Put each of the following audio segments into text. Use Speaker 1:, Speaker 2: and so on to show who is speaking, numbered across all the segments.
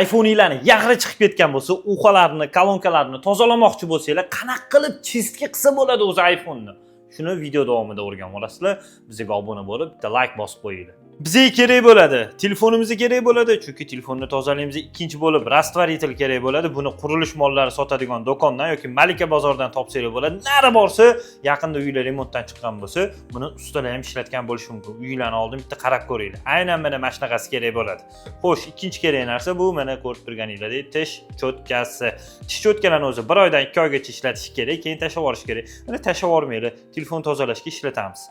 Speaker 1: iPhone'inglarni yag'ri chiqib ketgan bo'lsa, ухо larni, kolonkalarni tozalamoqchi bo'lsanglar, qanaqa qilib чистка qilsa bo'ladi o'zi iPhone'ni? Shuni video davomida o'rganib olasizlar. Bizga obuna bo'lib, bitta like bosib qo'yinglar. Bizga kerak bo'ladi. Telefonimizga kerak bo'ladi, chunki telefonni tozalaymiz. Ikkinchi bo'lib растворитель kerak bo'ladi. Buni qurilish mollari sotadigan do'kondan yoki Malika bozoridan topsanglar bo'ladi. Nari borsa, yaqinda uylar remontdan chiqqan bo'lsa, buni ustalar ham ishlatgan bo'lishi mumkin. Uylarni oldin bitta qarab ko'ringlar. Aynan mana shunaqasi kerak bo'ladi. Xo'sh, ikkinchi kerak narsa bu mana ko'rib turganingizdek tish cho'tkasi. Tish cho'tkalarni o'zi bir oydan 2 oygacha ishlatish kerak, keyin tashlab yuborish kerak. Mana, tashlab yubormanglar, telefon tozalashga ishlatamiz.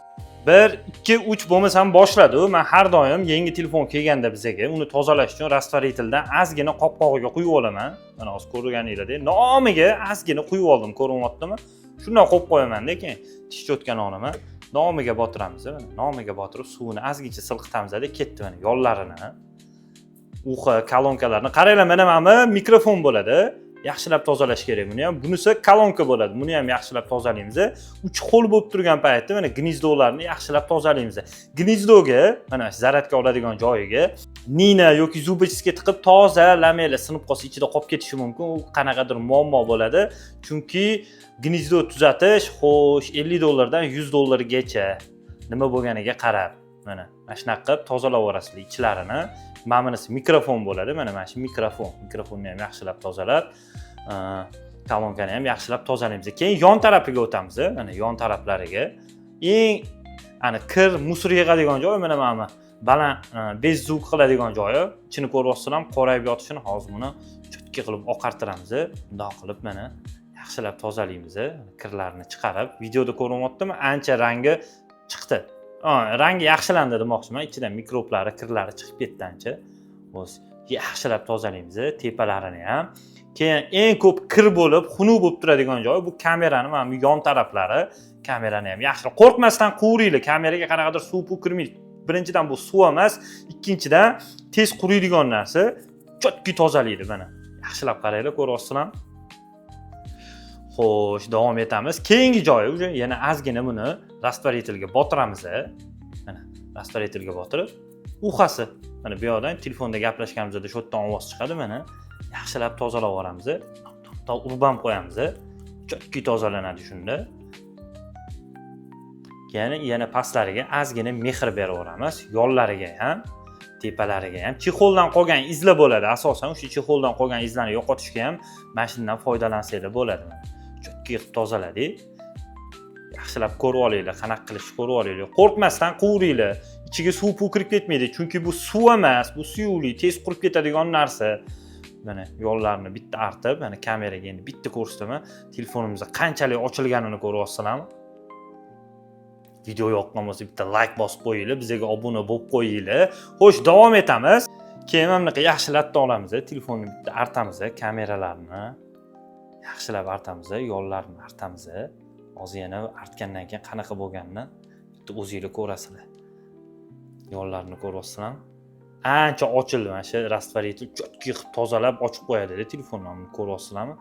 Speaker 1: Bir, ikki, uch bo'lmasam boshladi. Man har doim yangi telefon kelganda bizaga uni tozalash uchun растворитель dan ozgina qopqog'iga quyib olaman. Mana, hozir ko'rganinglardek nomiga ozgina quyib oldim, ko'rinyaptimi? Shundan qo'yib qo'yamanda, keyin tish cho'tkani olaman, nomiga botiramiz. Mana, nomiga botirib, suvini ozgincha silqitamizda, ketdi. Mana, yollarini, ухо, kolonkalarni qaranglar. Mana bu mikrofon bo'ladi, yaxshilab tozalash kerak buni ham. Bunisi kolonka bo'ladi, buni ham yaxshilab tozalaymiz. Uch qo'l bo'lib turgan paytda mana гнездо larni yaxshilab tozalaymiz. Гнездо ga, mana shu zaryadka oladigan joyiga nina yoki зубочистка tiqib tozalamanglar, sinib qolsa, ichida qolib ketishi mumkin, u qanaqadir muammo bo'ladi. Chunki гнездо tuzatish, xo'sh, 50 dollardan 100 dollargacha, nima bo'lganiga qarab. Mana shunaqa qilib tozalab yuborasizlar ichlarini. Mana bunisi mikrofon bo'ladi, mana shu mikrofon, mikrofonni ham yaxshilab tozalab, kolonkani ham yaxshilab tozalaymiz. Keyin yon tarafiga o'tamiz. Mana, yon taraflariga eng ana kir, мусор yig'adigan joy, mana bu baland, без звук qiladigan joyi. Ichini ko'ryapsizlar, qorayib yotishini. Hozir buni чётко qilib oqartiramiz. Bundoq qilib, mana, yaxshilab tozalaymiz, kirlarni chiqarib. Videoda ko'rinyaptimi? Ancha rangi chiqdi. Rangi yaxshilandi demoqchiman, ichidan mikroblari, kirlari chiqib ketdi ancha. O'zi yaxshilab tozalaymiz tepalarini ham. Keyin eng ko'p kir bo'lib, xunuk bo'lib turadigan joyi bu kamerani mana bu yon taraflari. Kamerani ham yaxshilab, qo'rqmasdan quvuringlar. Kameraga qanaqadir suv puv kirmaydi. Birinchidan, bu suv emas, ikkinchidan, tez quriydigan narsa, чётко tozalaydi. Mana, yaxshilab qaranglar, ko'ryapsizlarmi? Xo'sh, davom etamiz. Keyingi joyi уже yana ozgina buni растворитель ga botiramiz. Mana, растворитель ga botirib, ухо si, mana bu yoqdan telefonda gaplashganimizda shu yerdan ovoz chiqadi. Mana, yaxshilab tozalab yuboramiz, urib ham qo'yamiz, чётко tozalanadi shunda. Keyin yana pastlariga ozgina mehr berib yuboramiz, yollariga ham, tepalariga ham. Чехол dan qolgan izlar bo'ladi, asosan o'sha чехол dan qolgan izlarni yo'qotishga ham mana shundan foydalansanglar bo'ladi. Mana, чётко qilib tozaladik. Yaxshilab ko'rib olinglar, qanaqa qilishni ko'rib olinglar. Qo'rqmasdan quvuringlar, ichiga suv puv kirib ketmaydi, chunki bu suv emas, bu suyuqlik, tez qurib ketadigan narsa. Mana, yo'llarni bitta artib, mana, kameraga endi bitta ko'rsataman, telefonimizni qanchalik ochilganini ko'ryapsizlarmi? Video yoqqan bo'lsa, bitta like bosib qo'yinglar, bizga obuna bo'lib qo'yinglar. Xo'sh, davom etamiz. Keyin mana bunaqa yaxshi latta olamiz, telefonni bitta artamiz, kameralarni yaxshilab artamiz, yo'llarni artamiz. Hozir yana artgandan keyin qanaqa bo'lganini bitta o'zinglar ko'rasizlar. Yo'llarni ko'ryapsizlarmi? Ancha ochildi. Mana shu растворитель чётко qilib tozalab, ochib qo'yadida telefonni. Ko'ryapsizlarmi?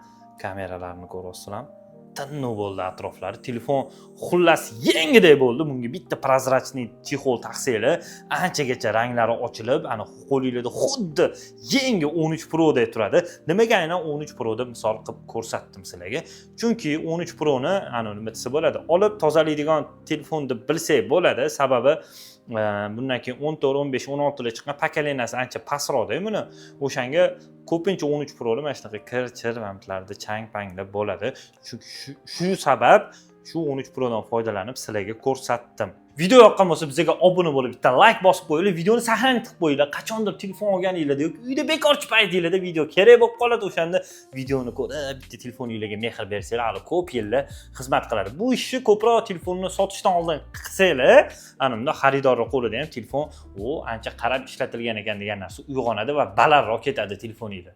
Speaker 1: Kameralarni ko'ryapsizlarmi? Tiniq bo'ldi atroflari, telefon xullas yangidek bo'ldi. Bunga bitta прозрачный чехол taqsanglar, anchagacha ranglari ochilib, ana, qo'linglarda xuddi yangi 13 Prodek turadi. Nimaga aynan 13 Proda misol qilib ko'rsatdim sizlarga? Chunki 13 Proni, ana, nima desa bo'ladi, olib tozalaydigan telefon deb bilsak bo'ladi. Sababi bundan keyin 14, 15, 16lar chiqqan, поколения si ancha pastroqda buni. O'shanga ko'pincha 13 Proni mana shunaqa kir chir mana chang panglar bo'ladi. Chunki shu sabab shu 13 Prodan foydalanib sizlarga ko'rsatdim. Video yoqqan bo'lsa, bizga obuna bo'lib, bitta like bosib qo'yinglar, videoni saqlanib qilib qo'yinglar. Qachondir telefon olganinglarda yoki uyda bekorchi paytinglarda video kerak bo'lib qoladi. O'shanda videoni ko'rib, bitta telefoninglarga mehr bersanglar, hali ko'p yillar xizmat qiladi. Bu ishni ko'proq telefonni sotishdan oldin qilsanglar, ana unda xaridorni qo'lida ham telefon u ancha qarab ishlatilgan ekan degan narsa uyg'onadi va balandroq ketadi telefoninglar.